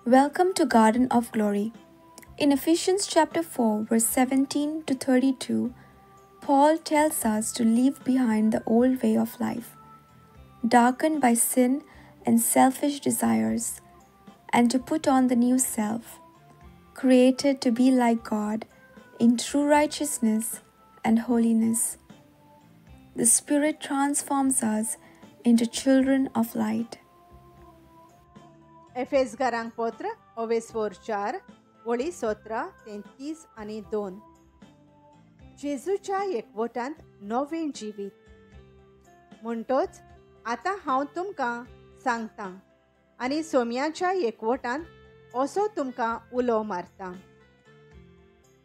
Welcome to Garden of Glory. In Ephesians chapter 4, verse 17 to 32, Paul tells us to leave behind the old way of life, darkened by sin and selfish desires, and to put on the new self, created to be like God in true righteousness and holiness. The Spirit transforms us into children of light. एफेसगारांक पत्र अवेस्वोर 4 वळी 17 ते 30 आनी 2. जेजूच्या एकवटांत नवें जिवीत. म्हणटोच आतां हांव तुमकां सांगतां आनी सोम्याच्या एकवटांत असो तुमकां उलो मारता,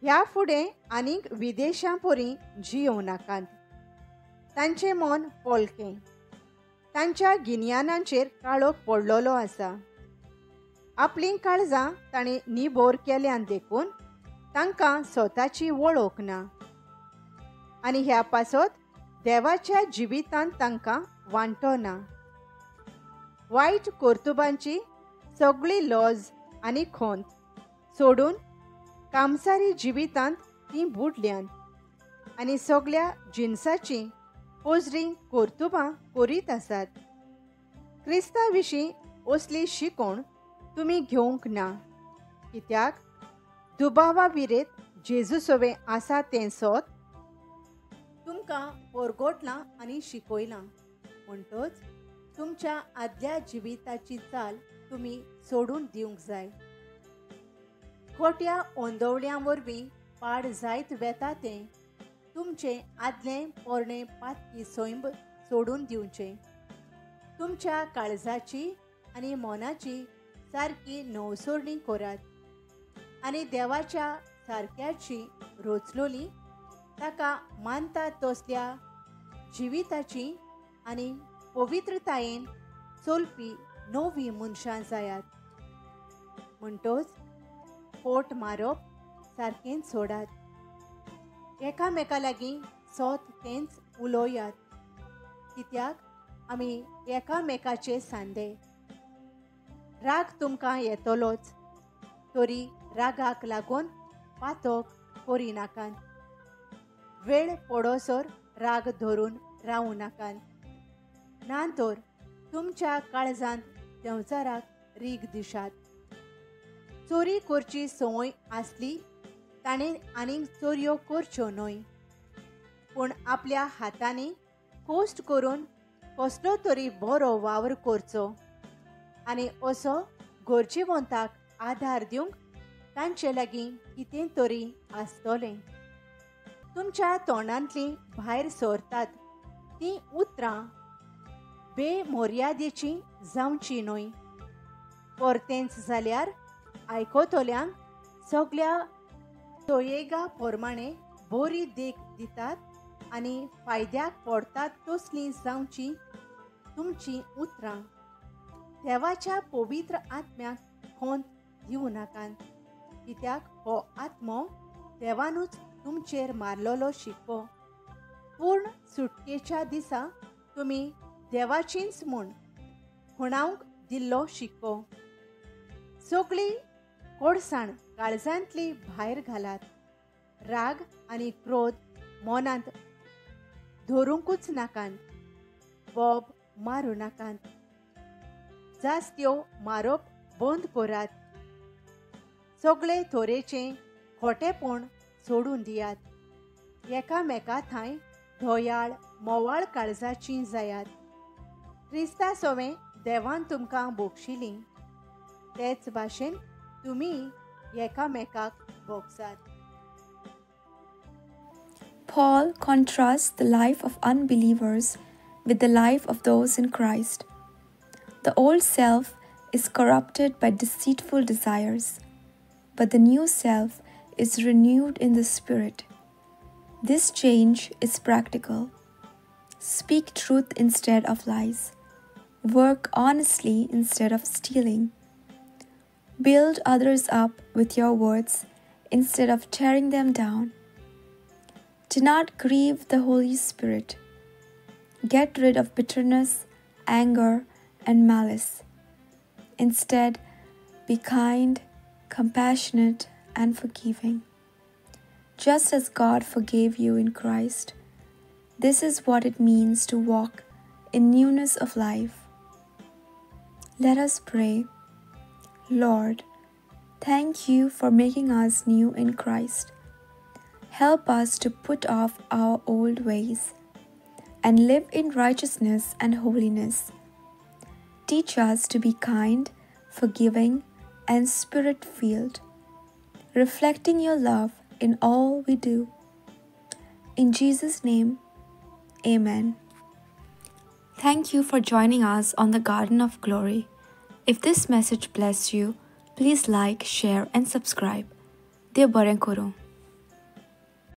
ह्या फुडें आनीक विदेशां परी जियोवं नाकात. तांचें मन पोलकें, तांच्या गिन्यानाचेर काळोख पडलेलो आसा. आपलीं काळजां तांणी निबोर केल्यान देखून तांकां स्वताची वळख ना आनी ह्या पासत देवाच्या जिवितांत तांकां वांटो ना. वायट कर्तुबांची सगळी लज आनी खंत सोडून कामसारी जिवितांत तीं बुडल्यांत आनी सगळ्या जिनसाचीं पोजरीं कर्तुबां करीत आसात. क्रिस्ता विशीं असली शिकोवण तुमी घेवंक ना, कित्याक दुबावा विरेत जेजू सवें आसा तें सोत तुमकां परगटलां आनी शिकयलां. म्हणटोच तुमच्या आदल्या जिविताची चाल तुमी सोडून दिवंक जाय. खोट्या ओंदवळ्यां वरवीं पाड जायत वेता तें तुमचें आदलें पोरणें पातकी सैंब सोडून दिवचें. तुमच्या काळजाची आनी मनाची सारकी नवसरणी करात आनी देवाच्या सारक्याची रोचलोली ताका मानता तसल्या जिविताची आनी पवित्रतायेन चलपी नवी मनशां जायात. म्हणटोच पोट मारप सारकेंच सोडात, एकामेका लागीं सोत तेंच उलोयात, कित्याक आमी एकामेकाचे सांदे. राग तुमकां येतलोच, तरी रागाक लागून पातक करिनाकात. वेळ पडोसर राग धरून रावूं नाकात, ना तर तुमच्या काळजांत देंवचाराक रीग दिशात. चोरी करची संवय आसली ताणें आनीक चोरयो करच्यो न्हय, पूण आपल्या हातांनी कश्ट करून कसलो तरी बरो वावर करचो आनी असो गरजेवंताक आधार दिवंक तांचे लागीं कितें तरी आसतलें. तुमच्या तोंडांतलीं भायर सरतात तीं उतरां बेमर्यादेचीं जावचीं न्हय, परतेंच जाल्यार आयकतल्यांक सगल्या सोयेगा प्रमाणे बरी देख दितात आनी फायद्याक पडतात तसलीं जावचीं तुमचीं उतरां. देवाच्या पवित्र आत्म्याक खंत दिवं नाकात, कित्याक हो आत्मो देवानूच तुमचेर मारलेलो शिक्को. पूर्ण सुटकेच्या दिसा तुमी देवाचींच म्हूण खुणावंक दिल्लो शिक्को. सगळी कोडसाण काळजांतली भायर घालात, राग आनी क्रोध मनांत धरुंकूच नाकात, बोब मारूं नाकात, जास्त्यो मारप बंद करात, सगळे तरेचें खोटेपण सोडून दियात, एकामेका थंय धोयाळ मोवाळ काळजाचीं जायात. क्रिस्ता सवें देवान तुमकां बोगशिलीं, तेच भाशेन तुमी एकामेकाक बोगसात. Paul contrasts the life of unbelievers with the life of those in Christ. The old self is corrupted by deceitful desires, but the new self is renewed in the Spirit. This change is practical. Speak truth instead of lies. Work honestly instead of stealing. Build others up with your words instead of tearing them down. Do not grieve the Holy Spirit. Get rid of bitterness, anger, and malice. Instead, Be kind, compassionate, and forgiving, just as God forgave you in Christ. This is what it means to walk in newness of life. Let us pray. Lord, thank you for making us new in Christ. Help us to put off our old ways and live in righteousness and holiness. Teach us to be kind, forgiving, and spirit-filled, reflecting your love in all we do. In Jesus' name, amen. Thank you for joining us on the Garden of Glory. If this message blessed you, please like, share, and subscribe. Dev बरें करूं.